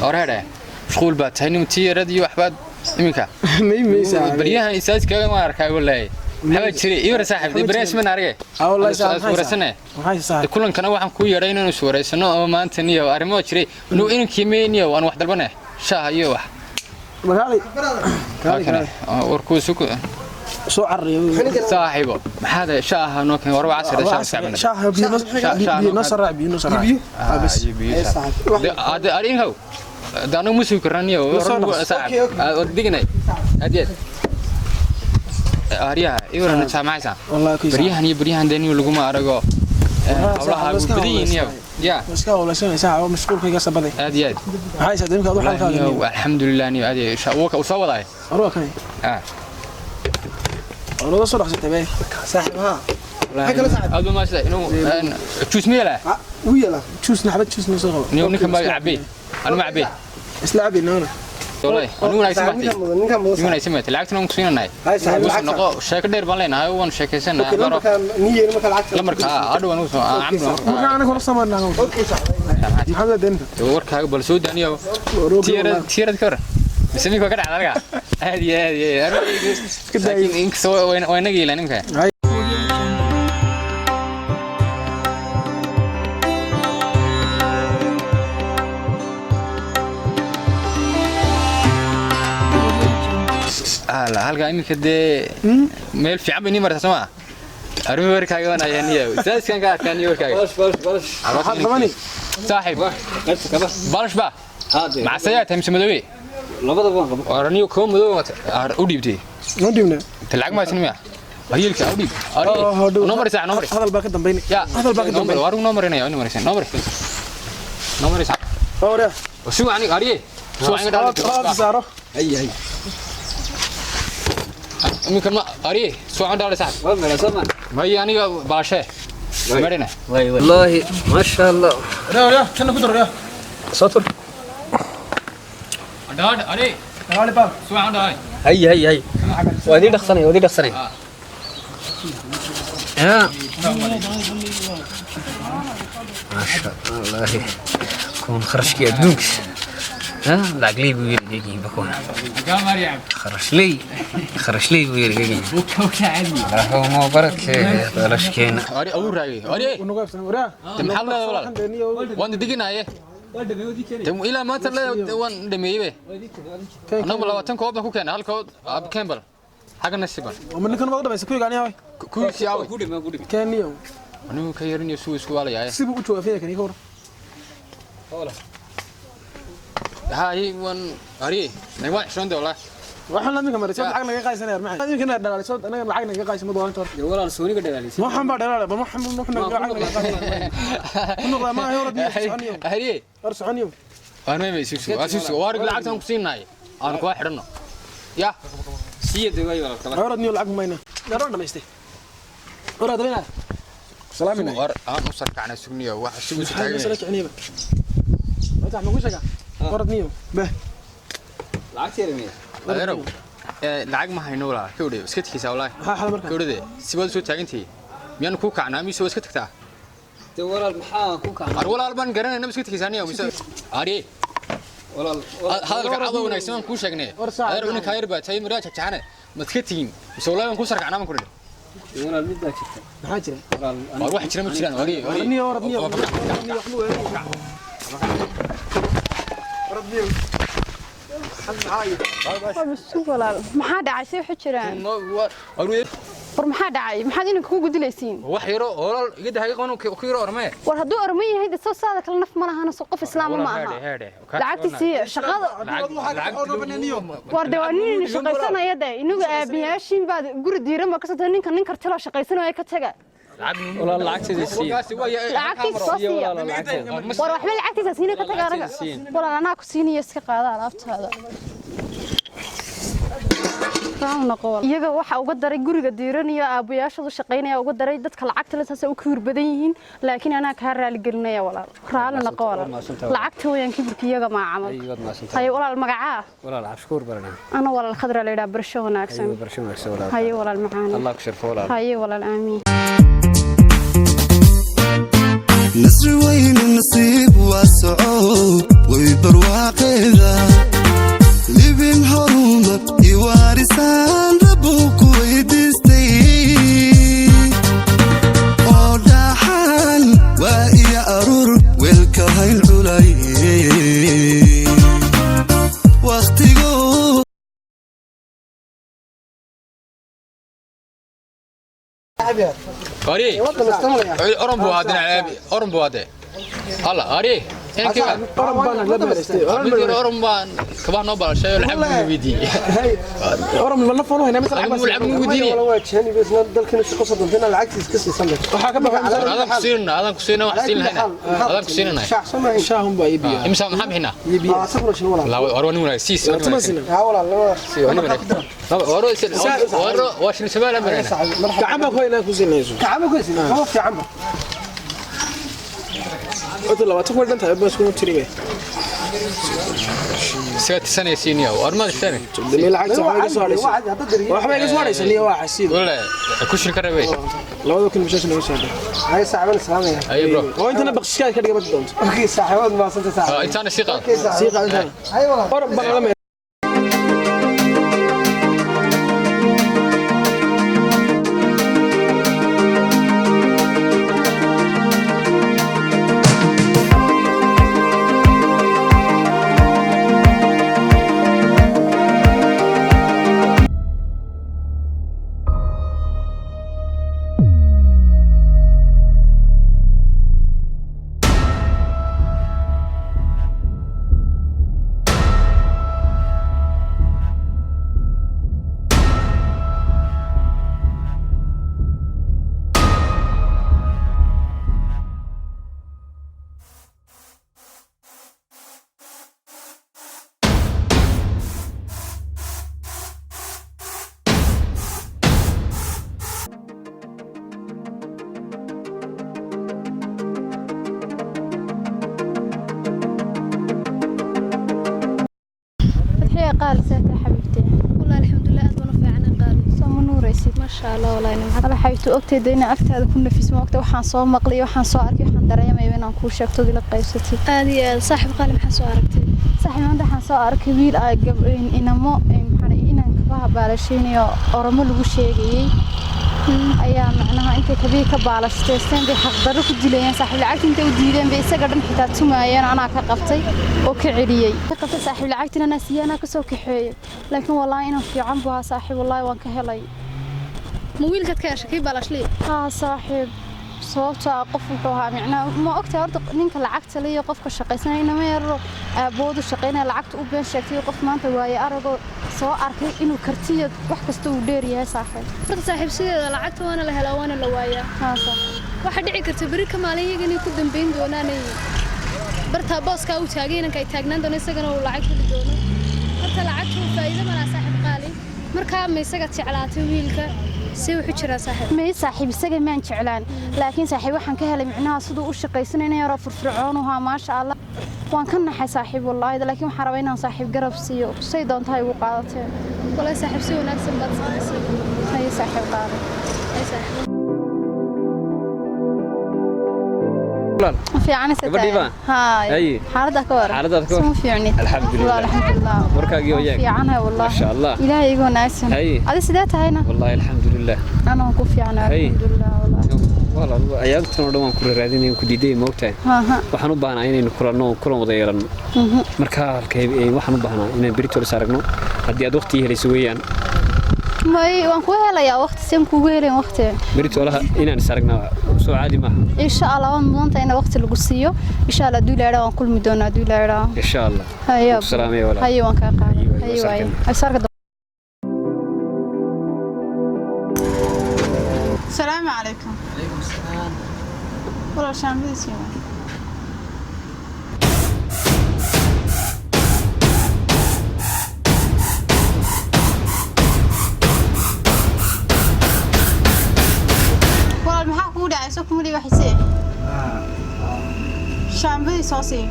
Oreere mashquul baa tahay nim tiirad iyo waxbaad iminka. May may saaxiib. Baryahan isaaskaaga ma arkay wallaahi. Maxaa jiray ibar saaxiib baryahan isma argay. Ah wallahi saaxiib. Wareysane. Maxay saaxiib? Kulankana waxaan ku yeedhay inaan is wareysano oo maanta niyo arrimo jiray. Inuu inankii meeniyo waan wax dalbanay. Shaah iyo wax. Magaalay. Kaale. Warkuu suku. Soo carriyo. Saaxiibo maxaad shaaha noo keen warba casir shaah saaxiibna. Shaah biyo biyo noo soo raac biyo noo soo raac. Biyo? Bas. Hada arinhow. Danu musu karaniyo saaxiib. Wad dignay. Aad. Aryaha iwarna saameysa. Wallahi ku baryahan iyo baryahan dani lagu ma arago. Hawlaha badan yihiin ya. Iska hawlaysan saaxiib mashquulkayga sabaday. Aad iyo aad. Maxay saaxiibka aad wax halkaaga? Alxamdulillah niyo aad iyo shaawka u soo waday. Arwa kay. Ah. Walaal soo dhaqsatay bay. Saaxiib ha. Aad ma sida inuu juice meela. Wiila. Juice naxbad juice noo soo qabo. Niyo ninkan baa cabay. Anu ma cabay. Isla cabay noona. Wallahi anu wanaagsan ma tahay. Ninkan mudan. Nin wanaagsan ma tahay. Lacagtana waan ku siinaynaa. Hay saaxiib lacagta. Noqo sheeko dheer baan leenahay waan sheekaysanahay. Lambarka niyo marka lacagta. Lambarka adhow waan u soo camro. Marka anaga kula samaynaa. Okay saaxiib. Maxamed deenta. Warkaaga bal soo daaniyo. Tiirad tiirad ka war. Mise ka dhacda halka. Aad iyo aad iyo aad. Laakiin inkastoo way naga yeelaan imka. Ala halka iminka dee meel fiican bay nii martaa soo ma arrimo warkaaga waan ayaan iyo saaskan ka arkaan iyo warkaaga. Balash balash balash. Waxaad qabani. Saaxiib. Qaybta kaba. Balash ba. Haade. Macasayaa tahay mise madoobe? Labadaba waan qabo. Araniyo koo madow u dhiibtay. Noo dhiibna. Inta lacag ma haysan miya? Hayilka u dhiib. Noo mari saax noo mari. Hadal baa ka dambeyn. Hadal baa ka dambeyn. Waru noo marinaya noo maraysan noo mari. Noo mari saax. Hore. Suuq aniga ariye. Suuq aniga dhaal. Saaro. Hay hay. Iminka ma ariye suuq aniga dhaal saax. Waa mara soo ma. May aniga baashe. Marina. Way way. Wallahi ma sha Allah. Hore kana ku dar. Soo tur. Dhaal ariye. Dhaal baa. Suuq aniga dhaal. Hay hay hay. Waa idin dhaqsanay waa idin dhaqsanay. Ya. Ma sha Allah. Kun kharashkii adduunka. ها lacag buu yiri bakuna. Kharash ley kharash ley buu yiri Allahumma barak balashkeena. Ari awu raagay. Ari. Unuga afsan waraa. Maxaa la walaal? Waan diginaye. Ilaa maanta la waan dhameeyay. Anagu 20 koob ku keenay hal koob ab Campbell. Xaga nasiban. Ma ninkan ma dhamaysa kuwiga aniga way. Kuwiisi away. Keeniyo. Anigu ka yarinayo suu isku walaayay. Sibu u jawaabay kan ka war. Hay waan ari nay waan xishoon doolaa. Waxaan la midka maray lacag naga qaysanay maxay. Idinka dhalaaliso anaga lacag naga qaysan ma doonto. Walaal sooniga dhalaalisay. Waxaan baa dhalaalay bal waxaan naga lacag naga qaysan. Noqda ma hore biyo soconyo. Ari hor soconyo. Waan ma isugu isugu waar lacagtan ku siinay. Aan ku xidhno. Ya. Siiyada way walaal kala. Hore niyo lacag mayna. Garoon dhamaystay. Hore adalina. Salaamina. War aan u sarkacnay sugniyo wax isugu taagan. Soo Wata ma ku sheega. Hore niyo. Bah. Lacag yeelamay. Adeerow lacag ma hayno walaa ka odhay iska tageysaa walaahi. Maxaa xal marka? Ka odhade si waad soo taagantihi miyaan ku kacnaa mise waa iska tagtaa? Dee walaal maxaa ku kacnaa? Ar walaal baan garanayna iska tageysaa niyo mise ari walaal hadalka cadoo wanaagsan baan kuu sheegnay. Adeer ninka yar baa tahay maraa jajacane ma iska tagin mise walaahi waan ku sarkacnaa baan ku nidhi. Walaal mid baa jirta. Maxaa jira? Walaal war wax jira ma jiraan ari ari niyo war niyo. Walaal maxaa dhacay see waxa jiraan? War maxaa dhacay? Maxaad inanka ku gudilaysiin? Wax yaro walaal iga dahay qoon ku yaro ormee. War hadduu ormo yahay dad soo saada kala naf ma lahana soo qof islaam ma aha. Lacagtiisii shaqada war de waa nin shaqaysanaya de inagu aabiyaashiin baad guri diiran ma ka soo ninka nin kartilo shaqaysanaya ka taga. Walaal lacagtiisa sii. Lacagtiisa soo siiya. War waxba lacagtiisa siina ka taga anaga. Walaal anaa ku siinaya iska qaada alaabtaada. Iyaga waxa uga daray guriga diiran iyo aabayaashadu shaqaynaya uga daray dadka lacagta la saas u kibir badan yihiin laakiin anaa ka raali gelinaya walaal raali noqo walaal lacagta weeyaan kibirka iyaga ma camal haye walaal magacaa walaal cabshukuur barana ana walaal khadra la yiraahdo barasho wanaagsan barasho wanaagsan walaal haye walaal macaan Allah ku sharfo walaal haye walaal aamiin nasri weyn nasiib waa soco way Barwaaqeeda libin horumar iwaarisaan rabuu ku weydiistay oo dhaxan waa iyo aruur weelka hayl culay wakhtigu. Ari. Oran buu ahaa, oran buu ahaa. Alla, ari. Oran baan la meeraystay. Mid yar oran baan kabaha noo balashay oo lacag buu weydiiyey. Oran ma la foolo haynaa mise lacag? Lacag buu weydiiyey. Waa jahani isna dalkina shaqo soddontina lacagtiis ka siisan. Waxaa ka baxay. Adaan ku siinana, adaan ku siinana, wax siin lahayna. Adaan ku siinana. Shaahun baa iibiya. Imsa maxaa bixinaa? Iibiya. La war waa nin wanaag siis. Tuma sina. Waa nin wanaag. War war waa shil Soomaaliya marayna. Gacan baa ku haynaa ku siinayso. Gacmo ku siin kama fiicanba. Horta 20 kun dhan tahay bas kuma tiribe. Isaga tisanaysiiniyo. War ma tisane. Damee lacagta waxba iga soo hadhaysa. Waxba iga soo hadhaysa niyo waa xasiid. Wala ku shil ka rabay. 2000 bishaas naga soo hadhay. Hay saaxiibana salaamaya. Ay bro. Oo intana baqshiskaad ka dhiga bad doonto. Okay saaxiibad ma santa saaxiib. Intaana sii qaad. Sii qaad intana. Hay walaal. Oran baan la. Fadxiya qaali, seeta xabiibtee? والله الحمد لله, aad baan u fiicnaa qaali. Soo ma nuuraysid? Ma sha Allah, wallahi nimcad. Alla xabiibti, ogteeda inaan agtaada ku nafis ma ogta. Waxaan soo maqlay, waxaan soo arkay, waxaan dareemaya inaan kuu sheegto ila qaybsatid. Aad iyo aad saaxiib qaali, maxaa soo aragtay? Saaxiib, maanta waxaan soo arkay wiil ay inamo maxaa inaan kabaha baalashaynayo Oromo lagu sheegayay ayaa macnaha intay kabihii ka baalashteysteen bay xaqdarro ku dilayeen saaxiib. Lacagta intay u diideen bay isaga dhan xitaa tumaayeen. Anaa ka qabtay oo ka celiyey, ka qabtay saaxiib. Lacagtina anaa siiyey, anaa kasoo kaxeeyey, laakiin wallaahi inaan fiican buu ahaa saaxiib, wallaahi waan ka helay. Ma wiilkaad ka heshay kii baalashley? Haa saaxiib, sababtoo ah qof wuxuu ahaa micnaha ma ogtahay horta ninka lacagta le iyo qofka shaqaysanaya inama yararo aabboodu shaqaynaya lacagta u been sheegtay iyo qof maanta waaye aragoo soo arkay inuu kartiya wax kasta uu dheer yahay saaxiib. Horta saaxiib, sideeda lacagta waana la helaa waana la waayaa. Haa saaxiib. Waxaa dhici karta beri ka maalin iyaga inay ku dambeyn doonaan ay bartaa booskaa uu taagay inanka ay taagnaan doono, isagana uu lacag heli doono. Horta lacagtu faa'iido malaa saaxiib qaali. Markaa ma isaga jeclaatay wiilka? See wuxuu jiraa saaxiib? May saaxiib, isaga maan jeclaan, laakiin saaxiib waxaan ka helay micnaha siduu u shaqaysanayna yaroo firfircoon u ahaa, maasha Allah. Waan ka naxay saaxiib wallaahi, laakiin waxaan rabaa inaan saaxiib garab siiyo, say doontahay ugu qaadateen. Wallahi saaxiib, si wanaagsan baad samaysay. Haye saaxiib qaali. Haye saaxiib. Fiican. Gabadhii baa? Haay. Haye. Xaaladda ka waran? Xaaladaad ka waran? Suma fiicnid? Alxamdulillah. Wallah, alxamdulillah. Warkaagii oo yaag. Fiicanahay wallahi. Masha Allah. Ilaahay iga wanaagsan. Haye. Adi sidee tahayna? Wallahi alxamdulillah. Anaa ku fiicanahay. Haye. Alxamdulillah wallahi. Walaal, ayaantan oo dhan waan ku raadinay, ku diiday, ma ogtahay? Ha ha. Waxaan u baahnaa inaynu kulanno oo kulan wada yeelanno. Marka halkay waxaan u baahnaa inaan berito is aragno haddii aad waqti helayso weeyaan. May, waan ku helayaa waqti, seen kuugu helayn waqti. Berito olaha inaan is aragnaa soo caadi maaha. Insha Allah, waan mudantahay in waqti lagu siiyo. Insha Allah, hadduu ilaahay waan kulmi doonaa hadduu ilaahay. Insha Allah. Haye. Ku salaamaya walaal. Haye, waan kaa qaaday. Haye, haye waay, waaye. Is arka. السلام عليكم. عليكم السلام. والله شامبيس يوم. Walaal, maxaa kugu dhacay? Soo kuma dhiga xisee shaambadii soo sii.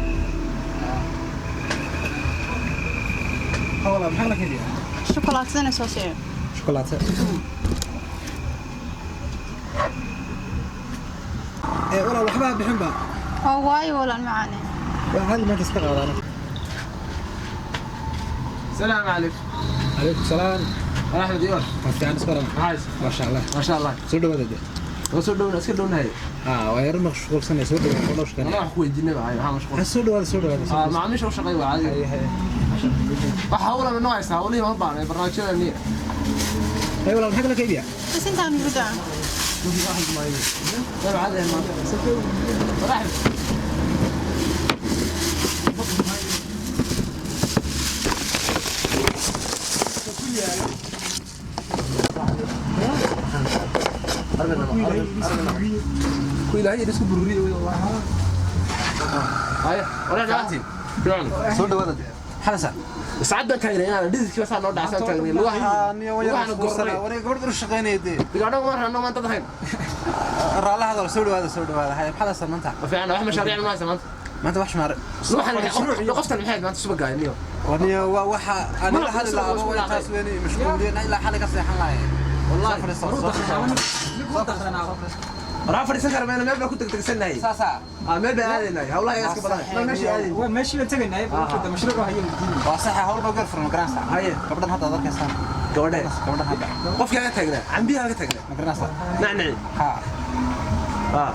Walaal, maxaa la keenayaa? Shukulaatadana soo sii. Shukulaato. Ee walaal, waxba ha bixin ba. Oo waayo walaal macaane. Waa caadi, maanta iska qaadana. السلام عليكم. عليكم السلام. انا احمد ايوه. fiican iska waran. عايز. ما شاء الله. ما شاء الله. Soo dhawaada dee. Soo dhowna iska dhownahay. Ah, waa yar mashquulsanay, soo dhawaada soo انا dhawaada. wax ku weydiinay baa maxaa mashquul. Soo dhawaada soo dhawaada. Ah, macaamiisha u shaqeey waa caadi. Waxa hawla ma noo haysaa hawlihii ma baanay barnaamijyada niya. Ay walaal, maxaa kala kaydiya? Bas intaan ugu daa. طيب عادي ما راح. Soo dhawaada dee. Xalasa. ساعات baan taagnay dhididkii baa saa noo dhacsan taagnay lugaha Waxaan gornay. Wareeg gabadh u shaqeynaya dee. digaadho ma rabno maanta dahayn. Raala hadal, soo dhawaada soo dhawaada. Hay xalasa maanta. Ma fiicna wax mashaariic ma haysa maanta. Maanta wax shumaar. Waxaan qoftan maxay maanta suba gaay niyo. Waniyo waa waxa aniga hal ilaa aba waa intaas weyn mashquuliyeen ilaa xalay ka seexan lahayn. والله راح fadhiisan kara meel meel baan ku degdegsannahay. Saasa. Ah, meel baan aadaynay hawlaha ayaa iska badan ma meeshii aadayn. Waa meeshii la tagaynay buurta mashruuc hayo. Waa sax, hawl baa gar furan garanaysaa. Haye. Gabadhan hadda aad arkaysaan. Gabadhe. Gabadhan hadda. Qofkii aga taagnaa cambihi aga taagnaa. Ma garanaysaa? Nacnaci. Ha. Ah.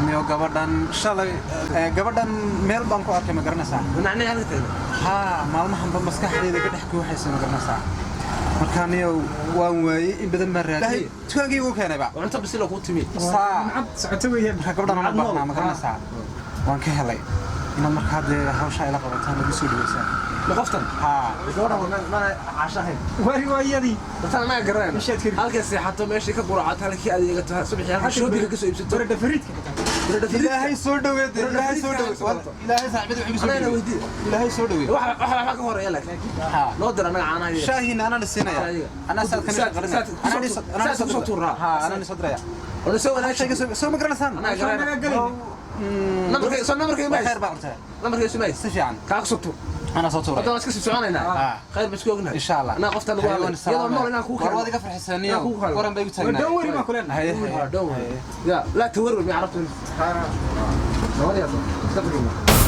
Niyo gabadhan shalay gabadhan meel baan ku arkay, ma garanaysaa? Nacnaci aga taagnaa. Ha, maalmahanba maskaxdayda ka dhex guuxaysa, ma garanaysaa? Marka niyo waan waayey, in badan baan raadiyey, dukaankii ugu keenayba cunto bisil oo kuu timi. Saa socoto weeyaan. Marka gabadhan uma baahnaa, ma garanaysaa? Waan ka helay inaad markaa dee hawsha ila qabataan, lagu soo dhaweysaan. Ma qoftan? Ha. Gabadhan mana caasho ahayn. Wari waa iyadii. Dadkan anaga garanayna halkay seexato, meeshii ka quracato, halkii adeegato subaxii, halkii shoobinka ka soo iibsato. Baradhafariidka. Ilaahay soo dhaweed, ilaahay soo dhaweed, ilaahay saaxiibada wuxuu soo Anagana dhaweeyey. weydii. Ilaahay soo dhaweed. Wax wax ka horeeya laakiin noo dir anaga caanaha iyo shaahiina anaa dhisinaya, anaa saadkan shaqarinaya, anaa saad kusoo tuuraa. Ha, anaa nisoo diraya. Wala soo wanaag shayga soo ma garanaysaan? Anaa garanayna. Nambarkay soo nambarkay ma khayr baa cuntaa. Nambarkay sumays. Si fiican. Kaa kusoo tuur. Anaa soo tuuray. Hadda waan iska sii soconaynaa. Khayr baan isku ognahay. Insha Allah. Anaa qofta lagu hadlay iyadoo nool inaan kuu war waad iga farxisaniyo, waran bay igu taagnaa. Don't worry baan ku leenahay. Don't worry. Ya, laa tawarwar ma carabtu. Nabad yaa. Iska fadhiina.